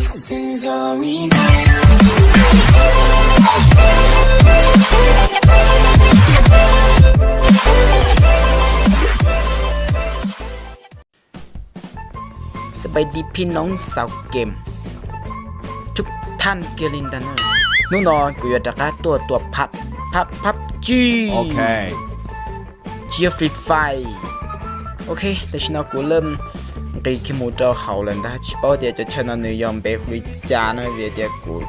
Xab pais di phij noob xaus kem tub thaj kiag li ntag na. Hnub no kuv yuav rov qab tuaj tua phab, phab, phab tsij, tsiab Free Fire. Ok, tam sim no kuv lawm nqis kiag mus rau hauv lawm ntag, tsis paub tias cov chaw no nws yog npe hu li cas na, vim tias kuv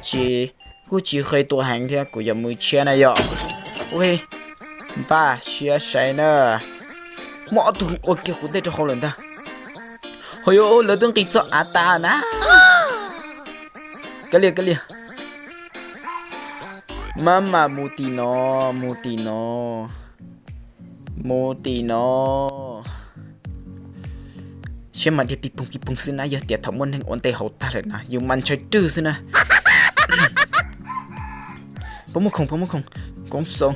tsis, kuj tsis qhia tua heev thiab, kuv yog mws tshiab na yom. Ok, npaj siab saib na. Muaj ob tug ua kiag kuv ntej rau hauv lawm ntag. Hos yog lawv twb nqis txog av tas na. Kav liam, kav liam. Maj mam mus tim no, mus tim no, mus tim no. Siab mas dhia pij poog pij poog xwb na, yog tias thaum muaj neeg ua ntej hauv tag lawm na yus mas ntshai rwg xwb na. Pab muaj khoom, pab muaj khoom, koob xoo.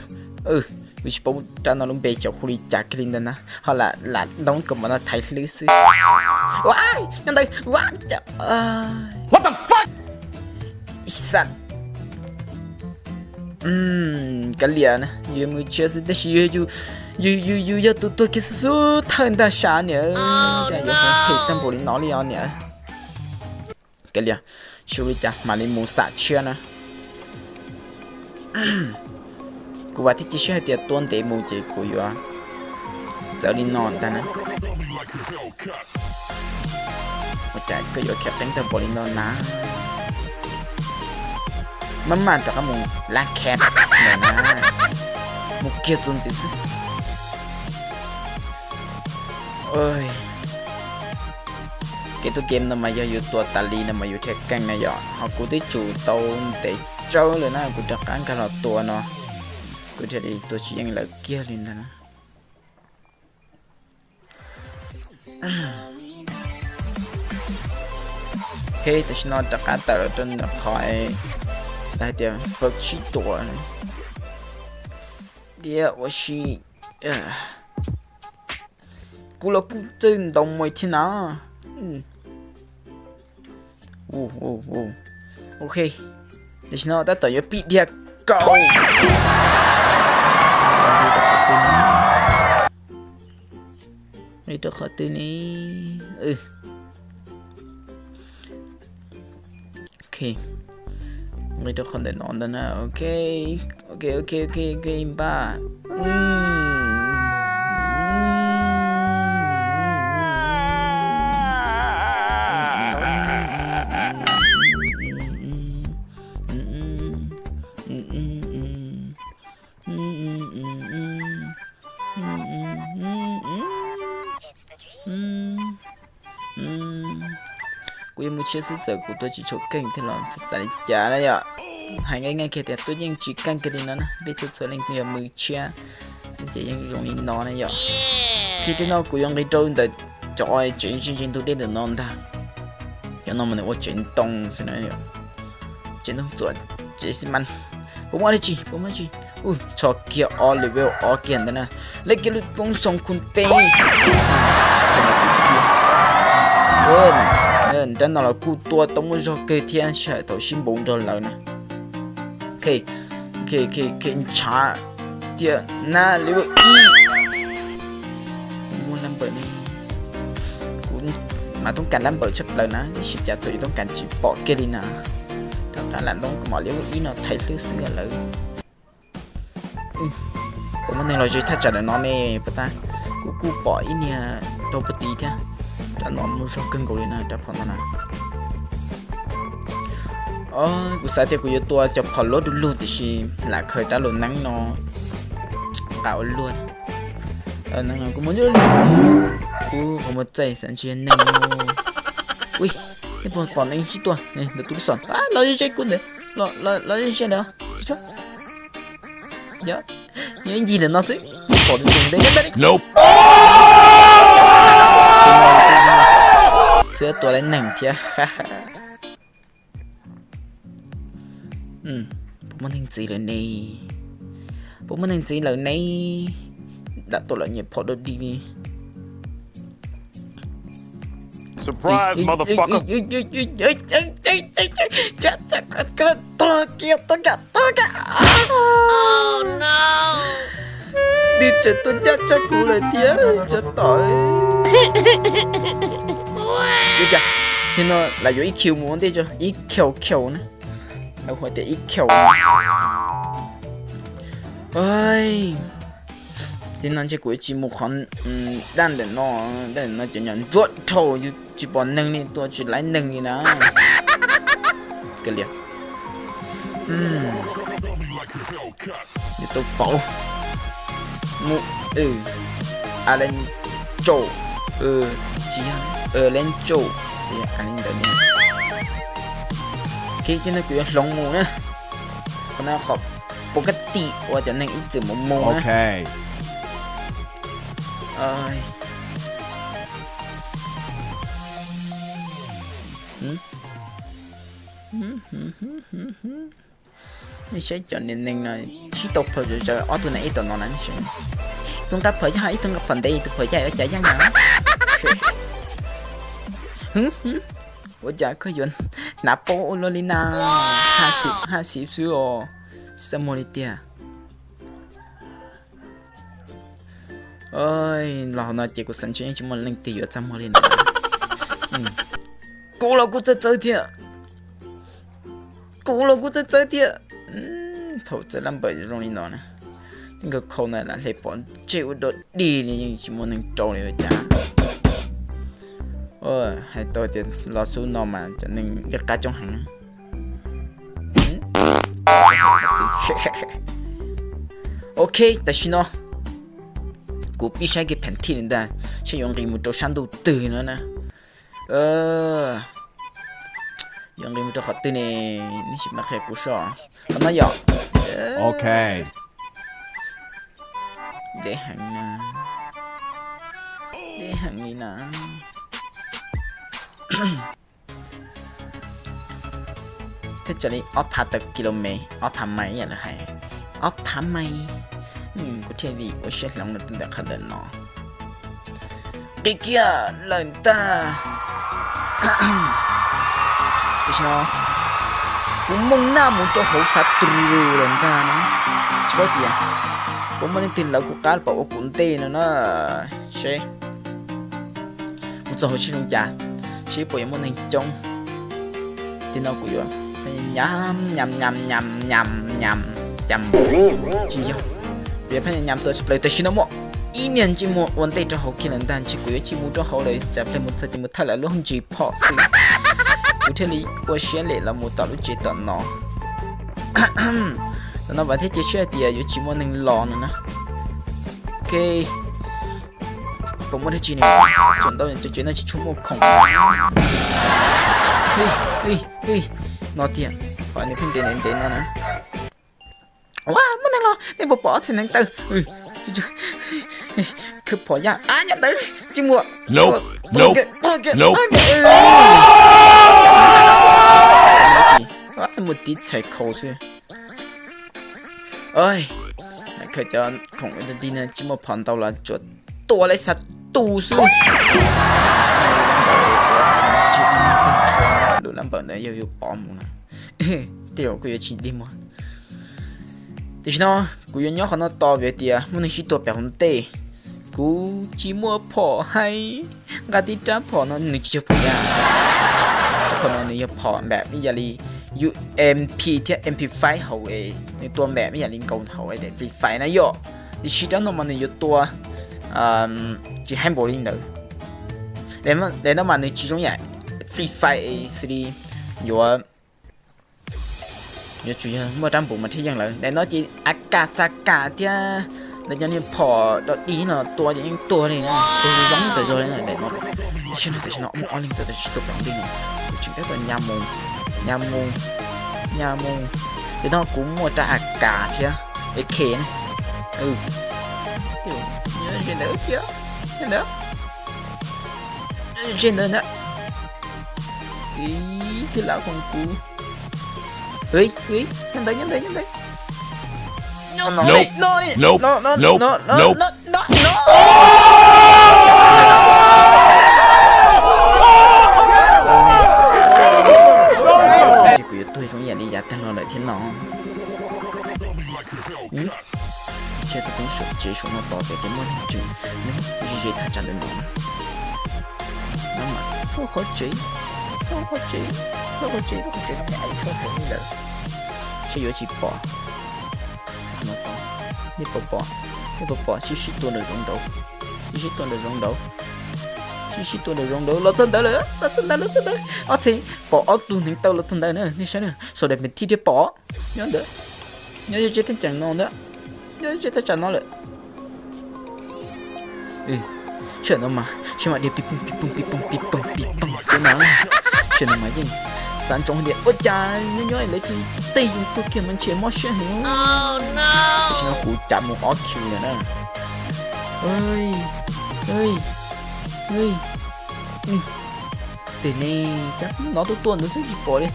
Kuv tsis paub rab no lub npe xyov hu li cas kiag li ntawd na, ho lam lam ntoo kom mov no thaiv hlwb xwb. Nyob ntawd, kav liam na, yus mws tshiab xwb tab sis yus, yus, yus yog tus tuag kiag xub xub thawj ntag sas niam, cas yuav hloov phem tag npaum li no li os niam. Kav liam, tsis ua li cas mam li mus xam tshiab na. Kuv vam thiab cia siab hais tias tua ntev mus ces kuv yuav txawv li no ntag na. Ua cas koj yuav khiav qeeb tag npaum li no na? Maj mam rov qab mus lab khev lawm na, mus kiag txuas ntxiv xwb. Kev tuaj game no mas yog yus tua tas li no mas yus thiaj keej na yom. Ho kuv twb tsum tau ntev tsawv lawm na, kuv rov qab nkag los tua no, kuv thiaj li tua tsis yeej lawv kiag li ntag na. Ok, tam sim no rov qab tawm los rau qhov hais tias faw sib tua thiab ua si. Kuv los kuj txawj ntaus muaj thiab na. Ok, tam sim no tab tom yuav pib dhia kaus. Nqis rau qhov twg ne? Ok, nqis rau qhov ntawm no ntag na. Ok, ok, ok, ok, ok, npaj. Kuv yuav mus tshiab xwb, txawm kuv tuaj tsis tshua keej thiab los txawm xav li cas na yom. Hais nqe nqe kiag tias tuaj yeej tsis keej kiag li no na, peb txhua txhua leej twg yog mus tshiab xwb ces yeej zoo li no na yom. Khi tej no kuv yuav nqis rau ntawm cov tsev ntse ntse ntug dej ntawm no ntag. Cov no mas nws ua tsev ntoo xwb na, tsev ntoo txuam, tsev xi mas. Puas muaj dab tsi? Puas muaj dab tsi? Ub, tso kiag ob level ob kiag ntawd na. Lej kiag lub koob xoo khun peb. Nrab no los kuj tua tau muaj zog kawg thiab, sij hawm thaum sib npaum nrog lawv na. Ntshav tiag na, level ib. Muaj lab npawm ne, kuv mas toob kas lab npawm tshaj plaws na, tab sis cas thaum yuav toob kas tsis pom kiag li na. Rov qab lam ntoo kuv mam level ib no thaiv hlwb xwb lawm. Kuv muaj neeg los ze thaj tsam ntawm no me, puas tab, kuv kuj pom ib niag rau puag tid thiab. Rab no muaj zog kawg nkaus li na, rab phom no na. Kuv xav tias kuv yuav tua cov phom luab du lug tiam sis lam khaws rab lus neeb no nqa ua luaj. Kuv mus, kuv qhov muag txaij xav ntsia neeg. Ui, nej puas pom neeg sib tua ntawm tus lub xom los ze ze kuv ntawd, los ze ze ntawd. Nyob ncig ntawm no xwb, pom tus ntawd nyob ntawd li. Xwb tua tau neeg thiab. Puas muaj neeg ntxiv lawm ne? Puas muaj neeg ntxiv lawm ne? Lam tuaj los nyiam phom dog dig li. Surprise, motherfucker. Tuag kiag, tuag kiag, tuag kiag. Nws tseem tuaj ncaj tshaj kuv lawm thiab, tsov tom. Tsis ua cas, nim no lam yuav ib kill mus ua ntej tso, ib kill kill na. Lawv hu tias ib kill. Nim no ntshe kuv yuav tsis mus qhov daj ntawm no, daj ntawm no cov nyuam ntsuab dhau, yus tsis pom neeg li, tua tsis laib neeg li na. Kav liam. Yuav tau pauv mus. Alentsau, tsis yog, Alentsau, li ntawd li. Ok, ces no kuv yuav hloov mus na. Qhov no qhov pov ka tim uas cov neeg ib txwm mus mus na. Nej saib cov niag neeg no sib tau plhaws zom zaws, ob tug na ib tom no na, ib tug nqa phom yaj, ib tug nqa phom ntev, tus phom yaj ua cas yaj no. Ua cas koj yuav hnav paub ua luaj li na? Haj xim haj xim xwb os, xav muag li tiag. Los hauv no ces kuv xav ntshe yeej tsis muaj leej twg yuav txaj muag li na. Kuv los kuj txawj txawj thiab. Kuv los kuj txawj txawj thiab. Thaum txawj lab npaws zoo li no na, tej nkawd khau na lam hle pov tseg ua dog dig li, yeej tsis muaj neeg rau li ua cas. Hais tau tias los xub no mas cov neeg liab qab coob heev na. Ok, tam sim no kuv pib saib kiag pheem thij li ntag, saib yuav nqis mus rau sab ntuj twg no na. Yuav nqis mus rau qhov twg ne? Nej sim maj qhia kuv soj. Qhov no yom. Deb heev na. Deb heev li na. Thiab raws li ob phav tawm kilomev, ob phav mais yam lawv hais, ob phav mais. Kuv thiaj li ua siab hloov los rau ntawm qhov ntawm no. Nqis kiag lawm ntag. Tam sim no kuv moog naj mus rau hauv xav tws lawm ntag na. Tsis paub tias puas muaj leej twg lawv kuv qab pom ua kuv ntej no na. Seb mus txog hauv seb zoo cas, seb puas yuav muaj neeg coob. Tej no kuv yuav nyam nyam nyam nyam nyam nyam, cas tsis yog, kuv yuav pheej nyam tua tshaj plaws. Tam sim no muaj ib niag ntsej muag ua ntej rau hauv kiag lawm ntag, ntshe kuv yuav tsis mus rau hauv lawm, tsam plaws mus txog ces mus thawj lawv lub ntsis phom xwb. Kuv thiaj li ua siab lem los mus tom lub tsev tom no. Tom no vam thiab cia siab hais tias yuav tsis muaj neeg los no na. Ok, puas muaj dab tsi ne? Tseem ntau, tsev no tsis tshua muaj khoom. No tiag, nws pheej ntev ntev ntev no na. Ua, muaj neeg los, nej puas pom ob txhais neev taw? Khawb phom yaj, a, nyob ntawd tsis muaj. Muaj tiv txhais khau xwb. Hais khaws cov khoom ua dog dig no tsis muaj phom ntau los tsuas tua lawv xav tu xwb. Lub lab npawm ntawd yog yuav pov mus na, tej zaum kuj yuav tsis dig muag. Tam sim no kuv yuav nyob qhov no tos vim tias muaj neeg sib tua pem hauv ntej. Kuv tsis muaj phom hais, nqa tib rab phom no nws tsis yog phom yaj. Rab phom no nws yog phom npam ib yam li UMP thiab MP five hauv es nws tua npam ib yam li nkaus hauv daim Free Fire na yom. Tiam sis rab no mas nws yuav tua tsis haib npaum li ntawd. Daim no mas nws tsis zoo yam Free Fire xws li yuav, yuav tsum yog muaj rab npum mas thiaj yeej lawm. Daim no ces AK, AK thiab lawv cov niag phom dog dig no tua ces yeej tuag li na, tuag zoo zoo tawm zog li na daim no. Tam sim no muaj ob leeg tawm tam sim tuaj pem ntej no, kuv tseem tab tom nyas mus, nyas mus, nyas mus. Ces no kuv muaj rab AK thiab AK na. Ze ntawd thiab, ze ntawd, ze ntawd ntag. Ib tug lam koom kuv. Nyob ntawd, nyob ntawd, nyob ntawd. No, no, no, no, no, no, no, no, no. Hais khaws cov khoom ua dog dig no tsis tshua muaj khoom. Tus zoo yam li yav tag no lawm thiab no. Ntshe tus peb saum tsev saum no tos tias muaj neeg tseem nyob ze ze thaj tsam ntawm no. Xauj qhov tsev, xauj qhov tsev, xauj qhov tsev, qhov tsev thaj ib thaj hauv li lawm. Ntshe yuav tsis pom. Nej puas pom, nej puas pom sib sib tua nraum zoov nraud, sib sib tua nraum zoov nraud, sib sib tua nraum zoov nraud. Los txog ntawd lawm, los txog ntawd, los txog ntawd. Ob txhais pom ob tug hneev taw los txog ntawd na, nej saib na, saum daim pem thib thiab pom. Nyob ntawd, nyob ze thaj tsam no ntag, nyob ze thaj tsam no lawm. Sij hawm no mas sib mam dhia pis poog pis poog pis poog pis poog pis poog xwb na. Sij hawm no mas yeej xav ntsoov hais tias ua cas nyob nyob lawv cia li tej yus tuag kiag mas ntshe mob siab heev. Tam sim no kuv cav mus ob kiv lawm na. Tej ne, cas hnov tuaj tuaj ntawd xwb tsis pom li.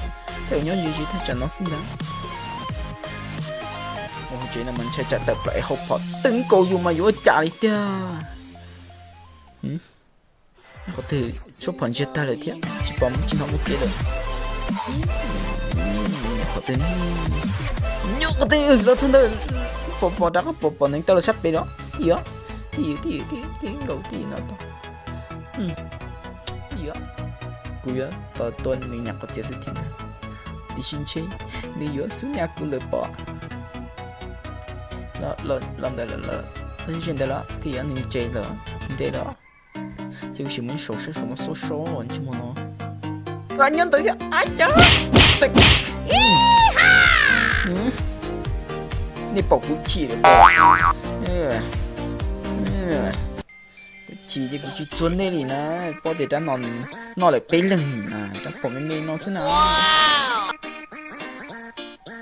Tej zaum nyob ze ze thaj tsam no xwb ntag. Ua hauv tsev no mas ntshai tsam tawm plaws es hauv phom twb nkaus yus mas yuav ua cas li tiag. Qhov twg, suab phom ntsiag tag lawm thiab tsis pom, tsis hnov mus kev lawm. Qhov twg ne? Nyob qhov twg los txog ntawd. Pom pom rov qab pom pom hneev taw los sab pem no. Twj ywm, twj ywm, twj ywm, twj ywm, twj ywm nkaus twj ywm no. Twj ywm, kuv yuav tos tua nws nyuam qhuav txiav xwb thiab ntag. Tiam sis ntshe nws yuav xub nyas kuv lawm pob. Los ntawd lawm, los ze ntawd lawm, twj ywm nws nres lawm, nres lawm. Ces kuv sim mus saum sab saum no xauj sob ntsej muag no. Nyob ntawd thiab, ab cas. Nej pom kuv chim lawm pob. Kuv chim ces kuv tsis txuag nej li na, paub tias rab no noj lawm peb leeg na, rab phom me me no xwb na.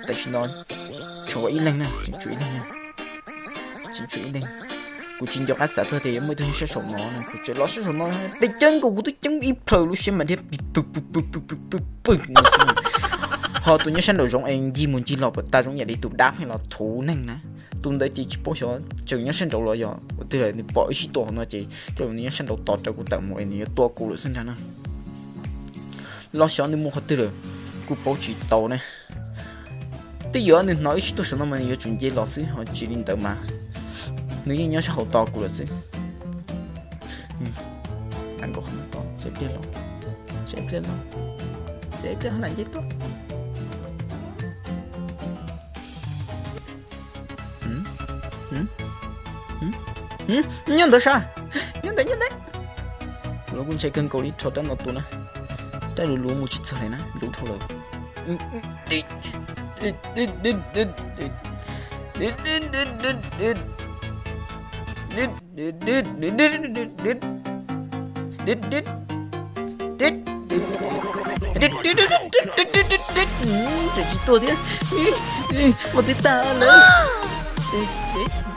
Tam sim no tshuav ib leeg na, tseem tshuav ib leeg na, tseem tshuav ib leeg. Kuv tsis nco qab xav txog tias yuav muaj ib tug nyob sab saum no na, kuv tseem los sab saum no, tes ceeb nkaus kuv twb ceeb ib plhaws lub siab mas dhia pw pw pw pw pw pw pw pw. Ho tus nyob sab nraum zoov es ncig mus ncig los puas tag zoo yam li tus dab pheej los thuv neeg na. Tus ntawd ces tsis paub xyov tseem nyob sab nraud los yog ua twg lawm, nws pom wb sib tua hauv no ces tej zaum nws nyob sab nraud tos rawv kuv tawm mus es nws yuav tua kuv lawm xwb ntag na. Los xyov nws mus qhov twg lawm, kuj paub tsis tau ne. Twb yog nws hnov wb sib tua saum no mas nws yuav tsum nce los xwb, ho tsis li ntawd mas nws yeej nyob sab hauv tos kuv lawm xwb. Nkaus qhov no tos, tsam ib pliag los, tsam ib pliag los, tsam ib pliag ho lam nce tuaj. Nyob ntawd sas, nyob ntawd, nyob ntawd. Kuv los kuj ntshai kawg nkaus li rho rab no tua na. Rab luv luv mus tsis txog li na, luv dhau lawm. Tseem tsis tuag thiab. Mos txwv tag lawm.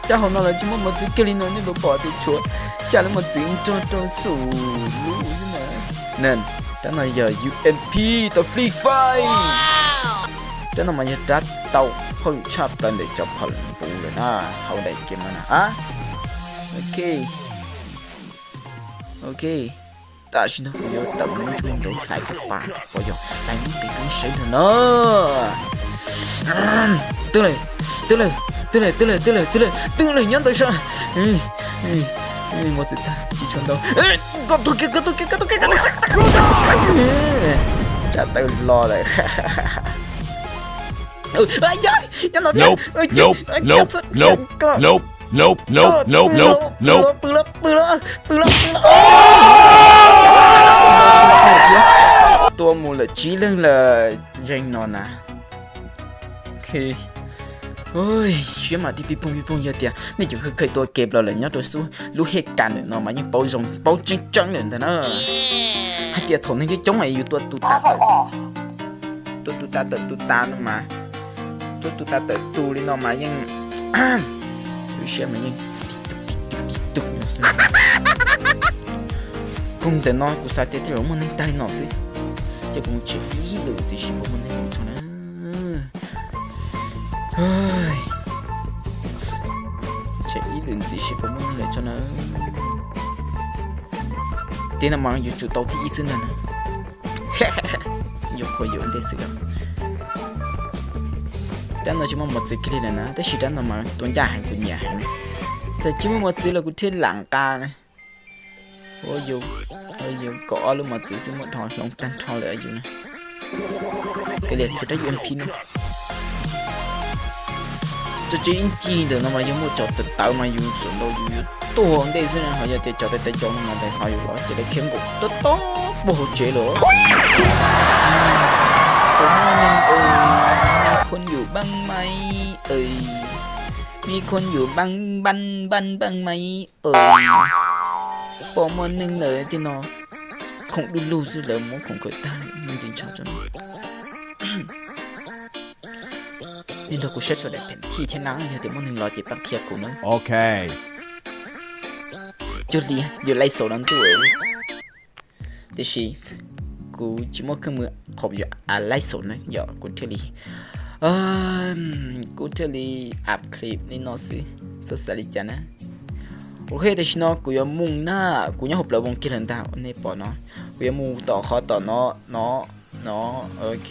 Cov hauv no los tsis muaj mos txwv kiag li no, nej puas pom tias tshuav xya lub mos txwv nrog rau xum lub xwb na. Rab no yog U M P tau Free Fire. Rab no mas yog rab tau hauj lwm tshaj plaws ntawm cov phom lwm npuv lawm na, hauv daim game no na. Ok, ok. Tam sim no kuv yuav tawm mus nrov hlais cov pas pov yog hlais mus pem roob seb ntag na. Twb lawm, twb lawm, twb lawm, twb lawm, twb lawm, twb lawm, twb lawm, nyob ntawd sas. Mos txwv tag tsis tshua ntau. Koj tuag kiag, koj tuag kiag, koj tuag kiag, koj tuag kiag. Tsam tawm los lawm. Nyob no thiab. Pw los, pw los, pw los, pw los. Tua mus lawm tsib leeg lawm zeeg no na. Siab mam dhia pib poog pib poog, yog tias nej cov kheej tua kem los lawm nyob rau xub lub hej kas ntawm no mas yeej paub zoo paub tseeb tseeb lawm ntag na. Hais tias thaum neeg coob coob es yus tua tus tas tawm, tua tus tas tawm tus tas no mas, tua tus tas tawm tus li no mas yeej, lub siab mas yeej tib tug tib tug tib tug no xwb. Koog ntawm no kuv xav tias tej zaum muaj neeg tag li no xwb, ces kuv mus tshem ib lwm ntxiv seb puas muaj neeg lawm tso na. Tshem ib lwm ntxiv seb puas muaj neeg lawm tso na. Teb no mas yuav tsum tau thib ib xwb ntag na. Yuav qhuas yuav ntej xwb lawm. Rab no tsis muaj mos txwv kiag li lawm na, tab sis rab no mas tua ncaj heev, kuv nyiam heev. Txawm tsis muaj mos txwv los kuv thiaj lam nqa na. Ua yus, yus kaum ob lub mos txwv xwb muaj dhau hloov tag nrho lawm yus na. Kav liam tshuav rab U M P no. Tso tseg ib ncig ntawm no mas yog muaj cov tawv tawv mas yus xuas ntaus yus yuav tuag ua ntej xwb na, ho yog tias cov tawv tawv cov no mas ntawd ho yus los ces lawv khiav nkaum tob tob puag hauv tsev lawm. คนอยู่บ้างไหม เอ่ย มีคนอยู่บ้างบ้านบ้านบ้างไหม เอ่ย Pom muaj neeg lawm tej no, khoom du lug xwb lawv muab khoom khaws tag, me ntsis ntshaw tso. Nej nrog kuv saib saum daim pheem thij thiab na, yog tias muaj neeg los ces pab qhia kuv na. Cuag li yus laij xaus no ntuj, tiam sis kuv tsis muaj keeb kwm qhov yus laij xaus na yom, kuv thiaj li, kuv thiaj li up clip li no xwb, txhob xav li cas na. Ok, tam sim no kuv yuav mus na, kuv nyob hauv plawv voos kiag lawm ntag uas nej pom no. Kuv yuav mus tom qhov tom no, no, no, ok.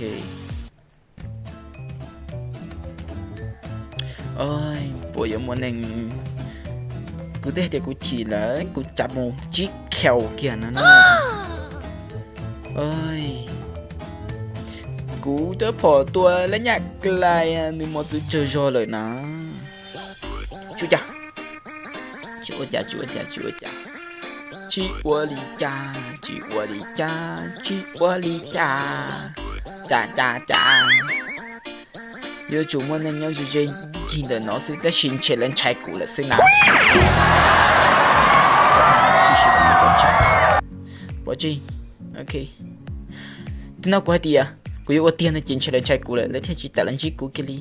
Puas yuav muaj neeg, kuv twb hais tias kuv chim lawm, kuv cav mus tsib khaus kiag no na. Kuv twb phom tua lab nyaj klais, nws mos txwv tsawg zog lawm na. Tsis ua cas, tsis ua cas, tsis ua cas, tsis ua li cas, tsis ua li cas, tsis ua li cas, cas cas cas. Yuav tsum muaj neeg nyob ze ze ncig ntawm no xwb, tab sis ntshe lawv ntshai kuv lawm xwb na. Pov tseg, ok. Thaum no kuv hais tias kuv yuav ua tiag no ces ntshe lawv ntshai kuv lawm, lawv thiaj tsis tawm los ntsib kuv kiag li.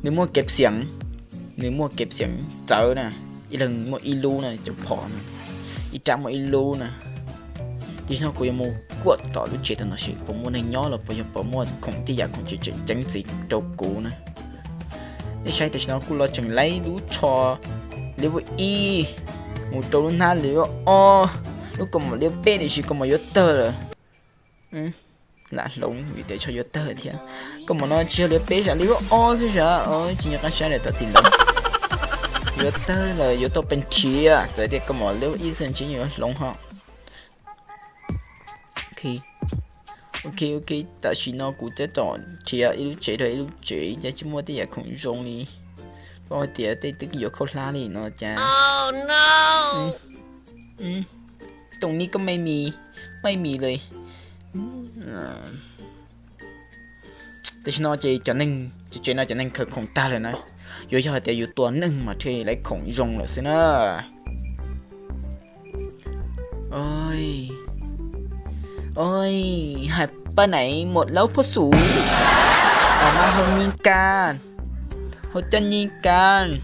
Nws muaj kev xeev, nws muaj kev xeev txawv na, ib leeg muaj ib lub na, cov phom na, ib rab muaj ib lub na. Tam sim no kuv yuav mus kuaj tom lub tsev tam no seb puas muaj neeg nyob los puas yog puas muaj khoom tej yam khoom tseem ceeb ntxiv rau kuv na. Nej saib tam sim no kuj los tseem laib lub tsho level ib mus rau lub hnab level ob, lub kaus mom level peb tiam sis kaus mom yuav tawg lawm. Lam hloov vim tias tsho yuav tawg thiab. Kaus mom no tsis yog level peb sav, level ob xwb sav, tsis nco qab saib lawm tom tim ntawd. Yuav tawg lawm, yuav tau pes nrhiav, txawm tias kaus mom level ib xwb ntshe yeej yuav hloov ho. Ok, ok, tam sim no kuv tab tom nrhiav ib lub tsev rau ib lub tsev, cas tsis muaj tej yam khoom zoo li. Paub hais tias tej twb yuav khaub hlab li no cas. Toom ni koj maj mis, maj mis li. Tam sim no ces cov neeg, tsev no cov neeg khaws khoom tag lawm na. Yuav yog hais tias yus tua neeg mas thiaj laiv khoom zoo lawm xwb na. Oj, hais pab nais muam laub phuaj xum, mas hau nyi kas, hau caj nyi kas.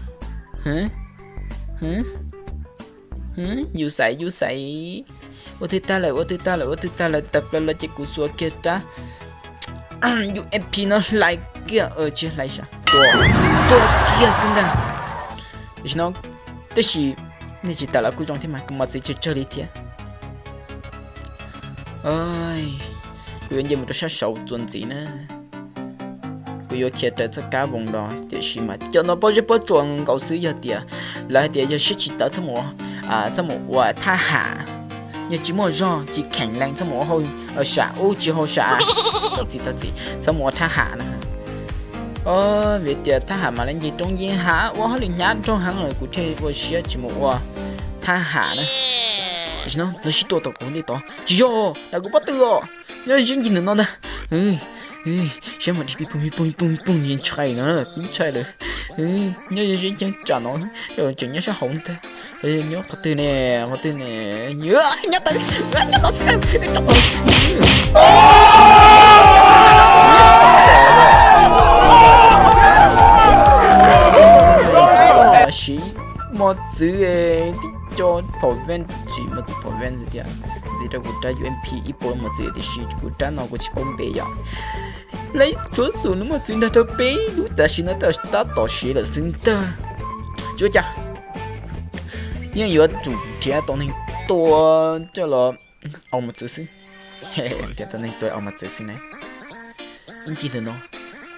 Yus xaiv, yus xaiv. Ua twg tag lawm, ua twg tag lawm, ua twg tag lawm, tawm plaws los ces kuv xuas kiag rab U M P no hlais kiag, tsis hlais sav, tua kiag xwb ntag. Tam sim no, tab sis nej tsis tawm los kuj zoo thiab mas, kuv mos txwv tsawg tsawg li thiab. Kuv yuav nce mus rau sab saud txuas ntxiv na. Kuv yuav khiav raws txoj kab voos los, tiam sis mas cov no pob zeb pob tsuas nkaus xwb, yog tias lawv hais tias yog siab tsis tawv txhob mus, txhob mus ua thab ham, yog tsis muaj zog tsis kheem lees txhob mus ua hauj sam ub tsis hauj sam, txhob mus ua thab ham na. Vim tias thab ham mas lawv nce roob yeeb hav ua hauj lwm hnyav nrog heev lawm, kuv thiaj ua siab tsis mus ua thab ham na. Tam sim no lawv sib tua tom kuv ntej tod, tsis yog, lam kuv pob tw os, nyob ze ncig ntawm no ntag. Saib mas pib poog pib poog pib poog ntshai no, pib ntshai lawm. Nyob ze ncig tsam no, tseem nyob sab hauv ntag. Nyob qhov twg ne, qhov twg ne? Nyob tod, nyob tod xwb, rau tod. Siv mos txwv, tib co phom ven, siv mos txwv phom ven xwb tiag. Ntxiv rau kuv rab U M P ib puas mos txwv tiam sis kuv rab no kuv tsis paub npe yom. Lawv tshuav xum lub mos txwv nrog rau peb lub tam sim no tab tom siv lawm xwb ntag. Tsis ua cas, yeej yuav tsum nrhiav tau neeg tua coj los au mos txwv xwb. Nrhiav tau neeg tua au mos txwv xwb na. Ib ncig ntawm no,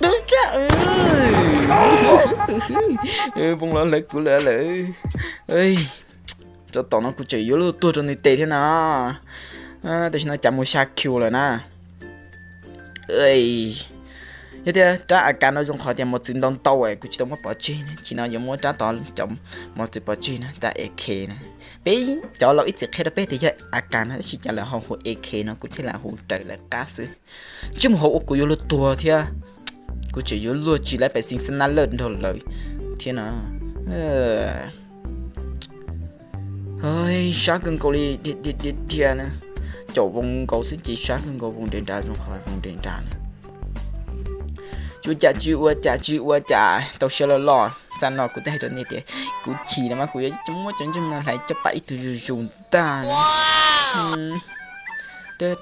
Twb kiag, poob los lawv kuv lawm lawm. Rau tom no kuv tseem yuav luag tuag rau nws tes thiab na. Tam sim no cav mus xya kiv lawm na. Yog tias rab A K no zoo qhov tias mos txwv ntau ntau, kuv tsis tau muab pov tseg, nim no yuav muab rab tod cov mos txwv pov tseg na, rab A K na. Peb cov laus ib txwm qhia rau peb tias yog A K no, tab sis cas lawv ho hu A K no, kuv thiaj li hu raws lawv qab xwb. Ntsej muag hauv ua kuv yuav luag tuag thiab. Kuv tseem yuav luag tsis laib pes xees xab nab lawj nrog lawv thiab no. Sab kawg nkaus li dhia na. Caum voo nkaus xwb ces sab kawg nkaus, voo nres nrad, zoo qhov voo nres nrad na. Tsis ua cas, tsis ua cas, tsis ua cas, tau siab loj loj. Txaj no kuv twb hais rau nej tias kuv chim los mas kuv yuav muab cov ntsej muag hlais coj pam ib tug zuj zus ntag na. Hnub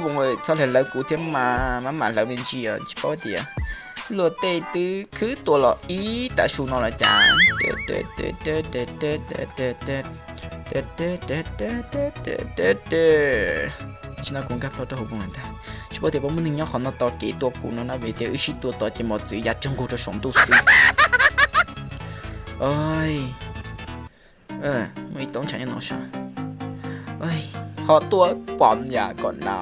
Voos txhob hlawv lawv kuv thiab mas, maj mam hlawv me ntsis os, tsis paub tias luag tej twb khwb tua los ib tag su no los cas. Tsis no kuv nkag plho rau hauv Voos lawm ntag. Tsis paub tias puas muaj neeg nyob qhov no tos kev tua kuv no na, vim tias wb sib tua tos ces mos txwv ya tsawg nqug rau saum ntuj xwb. Muaj ib tauv ntshav nyob no sav. Ho tuaj pom yam kom no,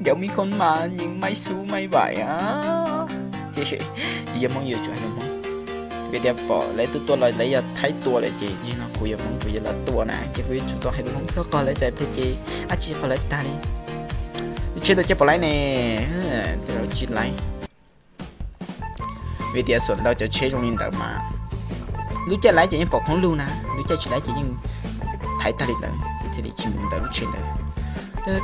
ncav mib khoom mas nyeej maib xub maib vaim a. Yog Hmoob yuav tsum hais lus Hmoob, vim tias pom lawv tuaj tua los lawv yog Thaib tua lawm ces yog no kuv yog Hmoob kuv yuav los tua na ces kuv yuav tsum tau hais lus Hmoob txog qog lawv txawm pliag ces dab tsi qhov lawv tag li. Lub tsheb tua coj pom laib ne, lawv tsis laib. Vim tias xuam ntau cov tsheb zoo li ntawd mas lub caij laib ces yeej pom khoob lug na, lub caij tsis laib ces yeej thaiv tag li ntawd, thiaj li tsis mus ntawm lub tsheb ntawd. Cas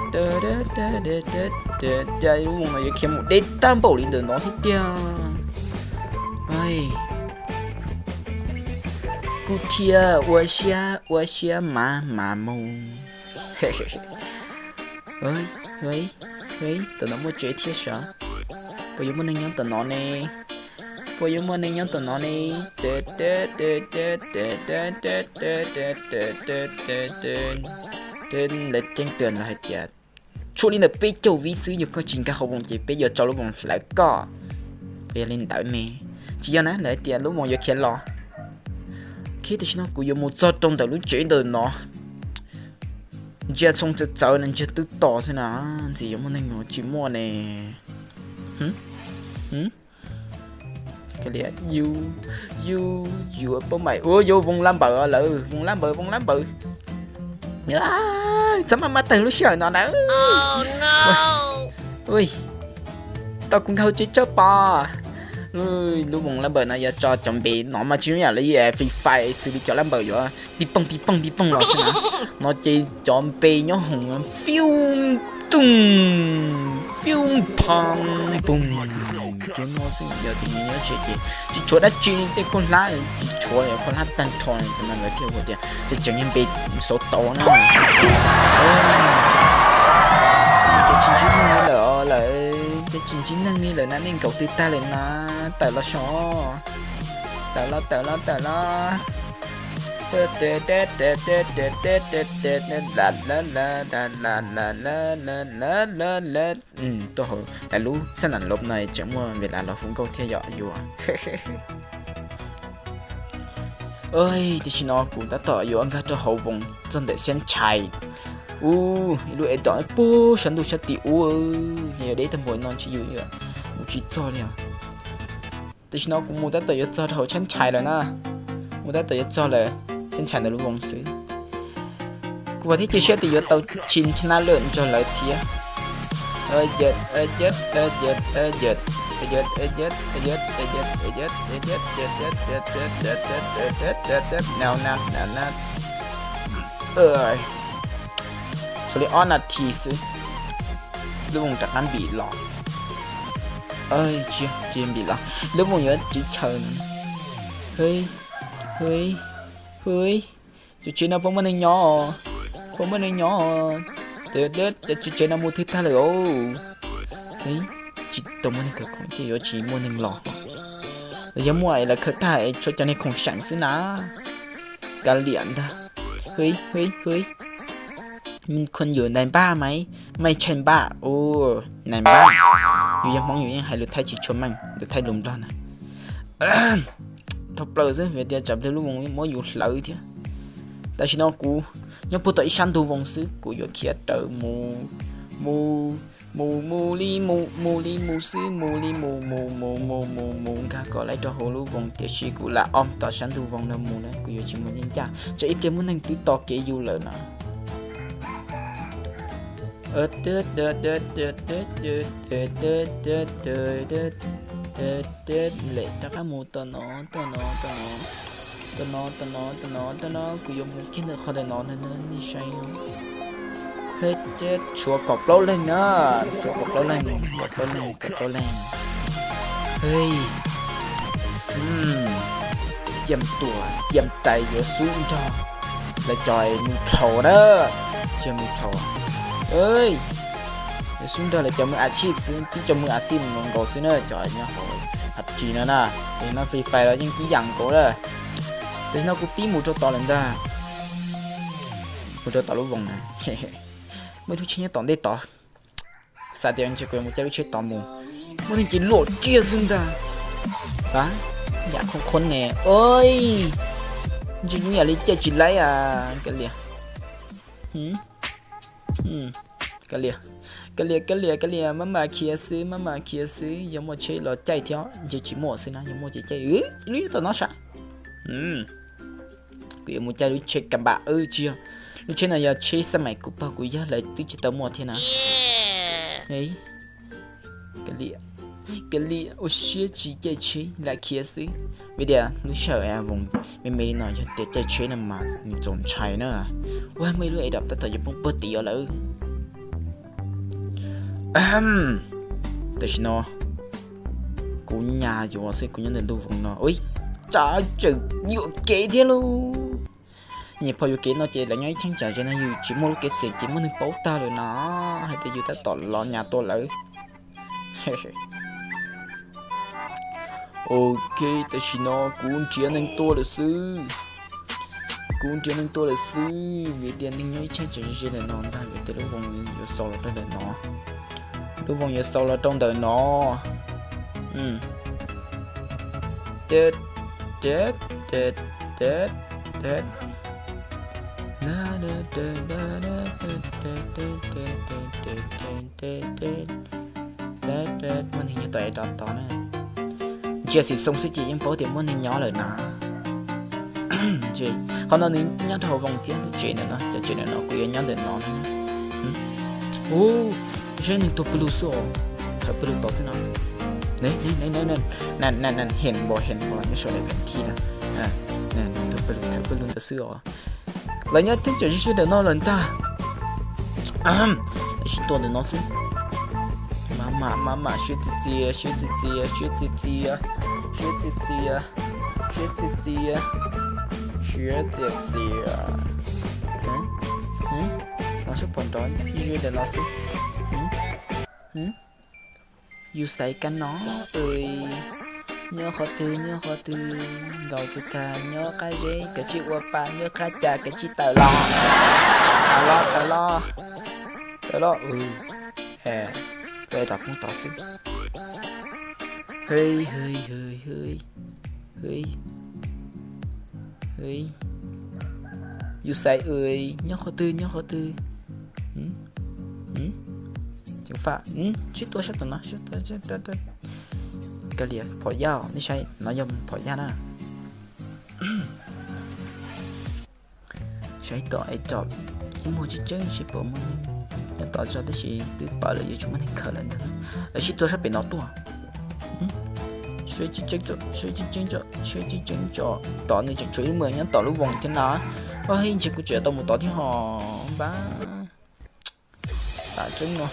lub Voos no yuav khiav mus deb tag npaum li ntawm no thiab tiag. Kuv thiaj ua siab ua siab mas mas mus. Tam no muaj tsev thiab sav. Puas yuav muaj neeg nyob tam no ne? Puas yuav muaj neeg nyob tam no ne? Lawv ceeb toom lawv hais tias tshuav li ntawm peb caug vib xwb, yog koj tsis nkag hauv Voos ces peb yuav tso lub Voos hlawv koj. Puas yog li ntawd ne? Tsis yog na, lawv hais tias lub Voos yuav khiav los. Khiav tam sim no kuv yuav mus txog rau ntawm lub tsev ntawm no. Ntsia txhoov txawv txawv no, ntsia twb tos xwb na, ntxim yuav muaj neeg los tsis muaj ne. Yus, yus yuav pab maim ua yuav Voos lab npawm lawm, Voos lab npawm, Voos lab npawm. Txhob maj maj tawg lub sij hawm no na. Tau kuv nkag hauv tsev tsawb pov. Lub Voos lab npawm no yuav tso cov npe no mas tsis zoo yam li Free Fire xws li cov lab npawm yuav pij pooj pij pooj pij pooj los xwb na. No ces cov npe nyob hoom fiu tooj fiu phooj pooj. Ces no xwb yog tias nyob tsev ces tsis tshuav dab tsi, tej khaub hlab tsis tshuav, khaub hlab tag nrho no lawv thiaj hu tias tseem tseem yog npe xauv tau na. Ces tsis ntsib neeg li lawm lawm, ces tsis ntsib neeg li lawm na, nej nkaum twg tag lawm na, tawm los so. Tawm los tawm los tawm los. Tuaj hauv lub xab nam lov no tseem muaj vim las los hu nkauj thiab yom yus. Tam sim no kuv tab tom yuav nkag rau hauv Voos txog ntawm Xeeb Tshais. Ub, ib lub ev tom puag sab ntuj sab tim ub, yog deb tag npaum no ntshe yus mus tsis txog li os. Tam sim no kuv mus tab tom yuav txog rau hauv Xeeb Tshais lawm na. Mus tab tom yuav txog lawm, Xeeb Tshais ntawm lub Voos xwb. Kuv vam thiab cia siab tias yuav tau chim chna lawm nrog lawv thiab. Tshuav li ob nas this xwb, lub Voos rov qab npim los. Tsis, tsis npim los, lub Voos yuav tsis chaw no. Hwj, hwj, hwj. Cov tsev no puas muaj neeg nyob? Puas muaj neeg nyob? Cov tsev no mus twg tag lawm os? Tsis tau muaj neeg khawm khoom ces yuav tsis muaj neeg los. Los yog muaj es lawv khawm tag es tshuav cov niag khoom seem xwb na. Kav liam ntag. Hwj, hwj, hwj. Khuv yus nais npaj mas, mej tshaj npaj, nais npaj. Yus yog Hmoob yus yeej hais lus Thaib tsis tshua meej, lus Thaib lus Nplog na. Dhau plaws xwb vim tias tsam pliag lub Voos muab yus hlawv thiab. Tam sim no kuv nyob puag tom ib sab ntug Voos xwb, kuv yuav khiav raws mus, mus, mus, mus li mus, mus li mus xwb, mus li mus, mus, mus, mus, mus, mus nkag kom lawv rau hauv lub Voos, tiam sis kuv lam ob tom sab ntug Voos no mus na, kuv yuav tsis mus ncaj ncaj, tsam ib pliag muaj neeg twb tos kev yus lawm no. Lem rov qab mus tom no, tom no, tom no, tom no, tom no, tom no, tom no, kuv yuav mus kiag ntawm qhov ntawm no ntag na, nej saib. Tshuav kaum plaub leeg na, tshuav kaum plaub leeg, kaum plaub leeg, kaum plaub leeg. Hwj, ciam tuam ciam tais yuav xub nrog lawv cov mus plhaus na. Cov mws thaum, ej, xub nrog lawv cov mws a tshij xwb, tib cov mws a tshij nkaus nkaus xwb na, cov nyob hauv PUBG no na. Es no Free Fire los yeej ib yam nkaus na. Tam sim no kuv pib mus rau tod lawm ntag. Mus rau tom lub voos na. Muaj ib lub tsheb nyob tom ntej tod. Xav tias ntshe kuv yuav mus caij lub tsheb tod mus. Muaj neeg ces luam kiag xwb ntag. A, yam khoov khoov ne. Oj, ntshe yam li caij tsis laib a. Kav liam. Kav liam, kav liam, kav liam, kav liam, maj mam khiav xwb, maj mam khiav xwb. Yog muaj tsheb los caij thiab, ntshe tsis muaj xwb na, yog muaj ces caij. Lub nyob tom no sav. Kuv yuav mus caij lub tsheb kas npam, tsis yog, lub tsheb no yog tsheb xab maim kuv pog kuv yawg lawv twb tsis tau muaj thiab na. Kav liam, ua siab tsis caij tsheb lam khiav xwb. Vim tias lub sij hawm voos me me li no yog tias caij tsheb no mas nws txaus ntshai na. Ua muaj ib lub airdrop tab tom yuav poob puag tim os lawm. Tam sim no kuv nyas yuav xwb, kuv nyob ntawm ntuj voos no. Ua cas tseem yuam kev thiab lauj. Nyuam qhuav yuam kev no ces lawv nyob ib cheeb tsam ze no yus tsis muaj lub kev xeem ces muaj neeg paub tag lawm na, hais tias yus tab tom los nyas tua lawv. Ok, tam sim no kuv nrhiav neeg tua lawm xwb. Kuv nrhiav neeg tua lawm xwb, vim tias neeg nyob ib cheeb tsam ze ze ntawm no ntag, vim tias lub voos yuav xaus los rau ntawm no. Lub voos yuav xaus los rau ntawm no. Muaj neeg nyob tom es rov tod na. Ntsia xim xoo xwb ces yeej paub tias muaj neeg nyob lawm na. Qhov no nws nyob rau hauv voos thiab, lub tsev ntawm no, cov tsev ntawm no kuv yuav nyob ntawm no na. Ub, saib neeg tuag pawg lug xwb os, thawv pawg lug tod xwb no. Heev npaum heev npaum nyob saum daim pheem thij na. Neeg tuag pawg lug thawv pawg lug ntawd xwb os. Lawv nyob cheeb tsam ze ze ntawm no lawm ntag. Lawv sib tua ntawm no xwb. Maj mam maj mam siab txias txias, siab txias txias, siab txias txias, siab txias txias, siab txias txias, siab txias txias. Los sib pom nrov ze ze ntawm no xwb. Yus xaiv kab no, nyob qhov twg nyob qhov twg, nkaus twg tag nyob qab zeb, kav tsij ua pa nyob qab cas kav tsij tawm los. Tawm los, tawm los, tawm los. Tuaj rau poob tod xwb. Hwj, hwj, hwj, hwj, hwj. Yus xaiv, nyob qhov twg nyob qhov twg. Ceev faj, sib tua sab tom no. Kav liam, phom yaj, nej saib no yog phom yaj na. Saib tom es tom ib muag tseeb tseeb seb puas muaj neeg nyob tom tso, tab sis twb pom lawm yuav tsum muaj neeg khaws lawm ntag. Lawv sib tua sab pem no tuaj. Saib tseeb tseeb tso, saib tseeb tseeb tso, saib tseeb tseeb tso. Tom nws tseem tshuav ib muag nyob tom lub voos thiab na. Oj, ntshe kuv tseem yuav tau mus tod thiab hos npab. Tam tseeb no.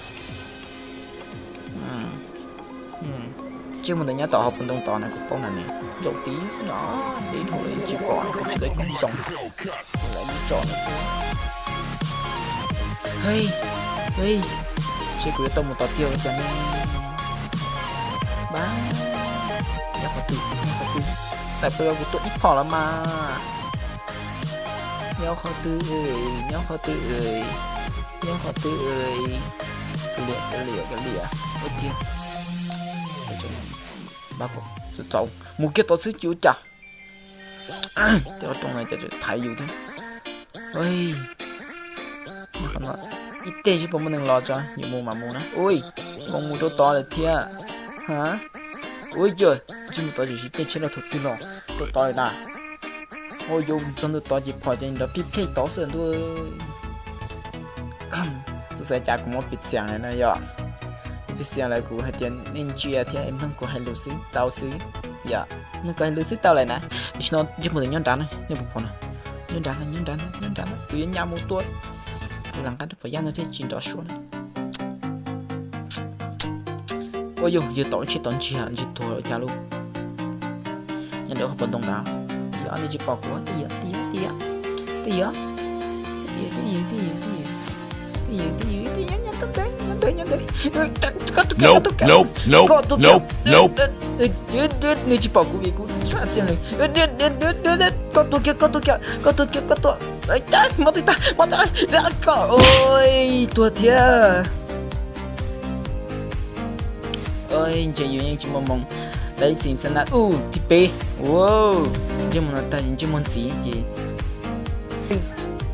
Tsej muag ntawd nyob tom hauv paus ntoo tod na, kuv paub na ne. Zaum tid xwb no, deb dhau lawm tsis pom, kuv tsis tau koob xoos. Lawv tsom no xwb. Hej, hej, ntshe kuv yuav tau mus tod tiag ua cas ne. Npab, nyob qhov twg, nyob qhov twg? Tawm plaws kuv tua ib phom los mas. Nyob qhov twg, nyob qhov twg, nyob qhov twg? Kav liam, kav liam, kav liam. Ua tiag. Npab, txaus txaus, mus kiag tod xwb tsis ua cas. Tej qhov rooj no cas tseem thaiv yus thiab. Ua, ib teg seb puas muaj neeg los tso, yus mus mam mus na. Ui, voos mus rau tod lawm thiab. Ha, ui, yawg, ntsej muag tod tseem sib caij tsheb los thaum twg los rau tod lawm na. Ua, yus mus txog ntua tod ces phom ces nrov plij plej tod xwb ntuj. Txawm xav cas kuv muab piv xiam lawm no yom. Piv xiam lawm kuv hais tias nej ntsia thiab mloog kuv hais lus xwb tau xwb. Yom, mloog kuv hais lus xwb tau lawm na. Tam sim no ntsej muag ntawd nyob nrad na, nej puas pom no? Nyob nrad na, nyob nrad na, nyob nrad na, kuv yuav nyas mus tua. Kuv lam nqa rab phom yaj no thiaj tsis nrov suab na. Ua yog, yog tom lub tsheb tod ntsiag ntshe tuag ua cas lauj. Nyob ntawm hauv paus ntoo ntawd. Yog nej tsis pom kuv, twj ywm, twj ywm, twj ywm, twj ywm, twj ywm, twj ywm. Nyob ntawd, nyob ntawd, nyob ntawd. Koj tuaj kiag, koj tuaj kiag, koj tuaj kiag. Nws tsis pom kuv vim kuv tshaj txiag nws. Koj tuaj kiag, koj tuaj kiag, koj tuaj kiag, koj tuaj. Mos txwv tag, mos txwv tag, koj, ua, tuag thiab. Ntshe yus yeej tsis muaj moo. Tau ib xim xab na ub thib peb. Ntsej muag no tag ntsej muag ntxiv ces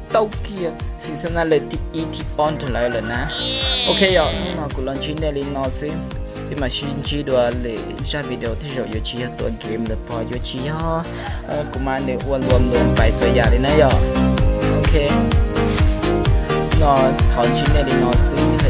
tau kiag xim xab na lawm thib ib thib ob nrog lawv lawm na. Ok yog, hnub no kuv los ntsib nej li no xwb. Peb mam sib ntsib dua lwm zaj video, tej zaum yuav tsis yog tua game lawm, pog yuav tsis yog, kuv mas nws ua luam luam pais txhua yam li na yom. Ok, no thov ntsib nej li no xwb.